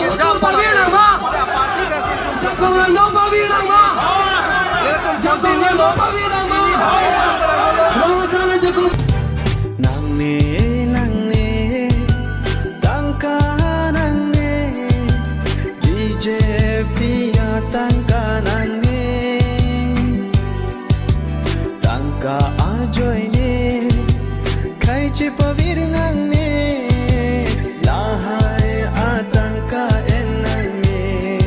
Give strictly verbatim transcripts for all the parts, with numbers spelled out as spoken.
Jakong pavir nang ma? Jakong Langdong pavir nang ma? Jakong Langdong pavir nang ma? Rong asar jakong. Nangne, nangne, tangka nangne, B J P atangka nangne. Tangka ajoine, khei chepavir nangne, lahai atangka en nangne.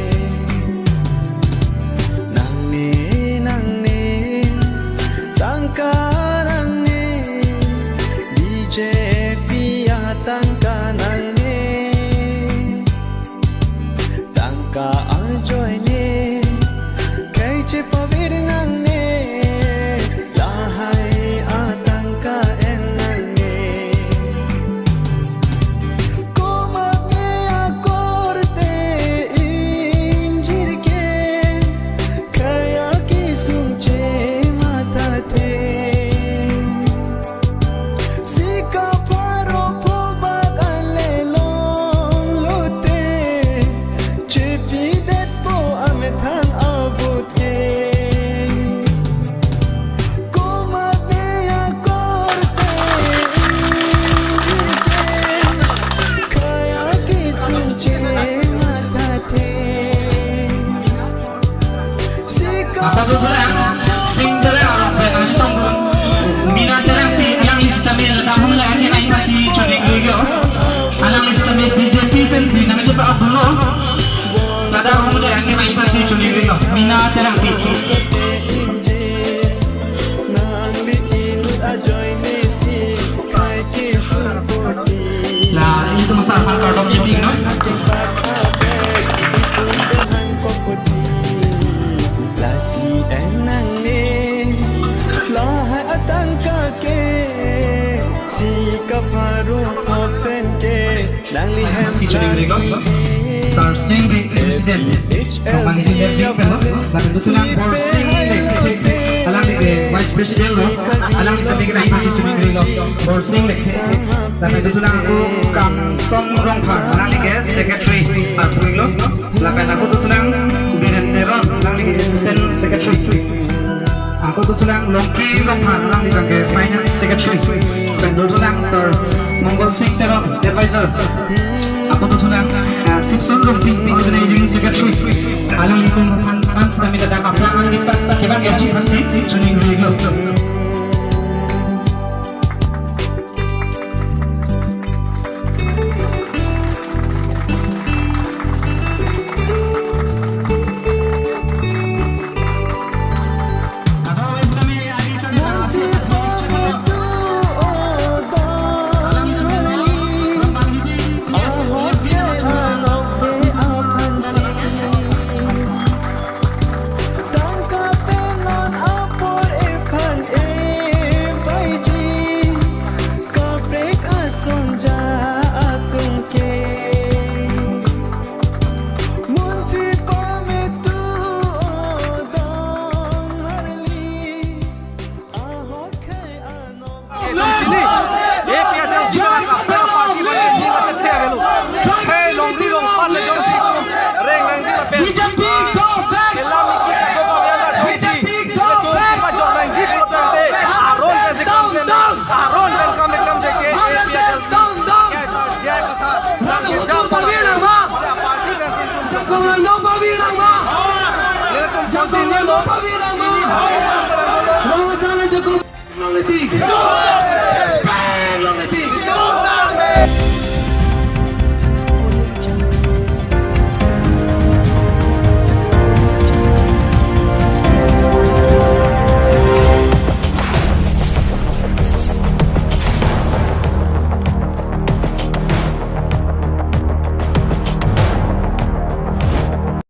Nangne, nangne, tangka nangne, B J P atangka nangne. Tangka ajoine, khei chepavir nangne, lahai atangka en nangne. Komatne akorte ingjir ke, khei akesung chemathathe. Sika pharo phobak ale longlote, chepidetpo amethang avut ke. Komatne akorte ingjir ke, khei akesung chemathathe. Apa tu tulang? Sing Terang, Rongpen, Asitong Gun. Mina Terangpi, alangli sitame ladak hum la anke nai pasi choningri lo. Alangli sitame B J P pensi nangchepa-ap dunlo. Ladak hum la anke nai pasi choningri lo. Mina Terangpi. Nangli inut ajoine si. La, itum asar aphan kardom chipik non. Lasi en nangne, lahai atangka ke, sika pharo phopen ke, nangli hem si choningri lo. Sar Sing Bey, President. Kong Mangli Levik pen lo, lapen dothulang Borsing Lekthe, alangli ke Vice President lo, alangli sitame ke nai pasi choningri lo, Borsing Lekthe, lapen dothulang ako Kamsong Rongphar, alangli ke Secretary arpui lo, lapen ako dothulang Biren Teron, alangli ke Assistant Secretary. Ako dothulang Longki Rongphar, alangli abang ke Finance Secretary. Pen dothulang Sir Mongol Sing Teron, Advisor. Ako dothulang, ah, Sipson Rongpi, Organizing Secretary. Alanglitum aphan, aphan sitame ladak aphrang alangli kevang-etji aphansi choningri lo. Tangka pen non apor ephan ebaiji, kaprek asonja atum ke. Munthi pametu odong marli, ahok khei anok. Chini, APHLC party bang ning achethe avelo. Khei longri longpat le jongsi reng nangji lapen B J P go back. Kelang ikit kadokave ajongsi B J P go back. Pajok nangji pulo tangte aron ke si kam ke, aron pen kam ke, kam ke APHLC. Down, down. Jai katha. Rana Hutu pavir nang ma? Party bang si tum. Jakong Langdong pavir nang ma? Nelitum Jakong Langdong pavir nang ma? Rong asar jakong. Nang leti.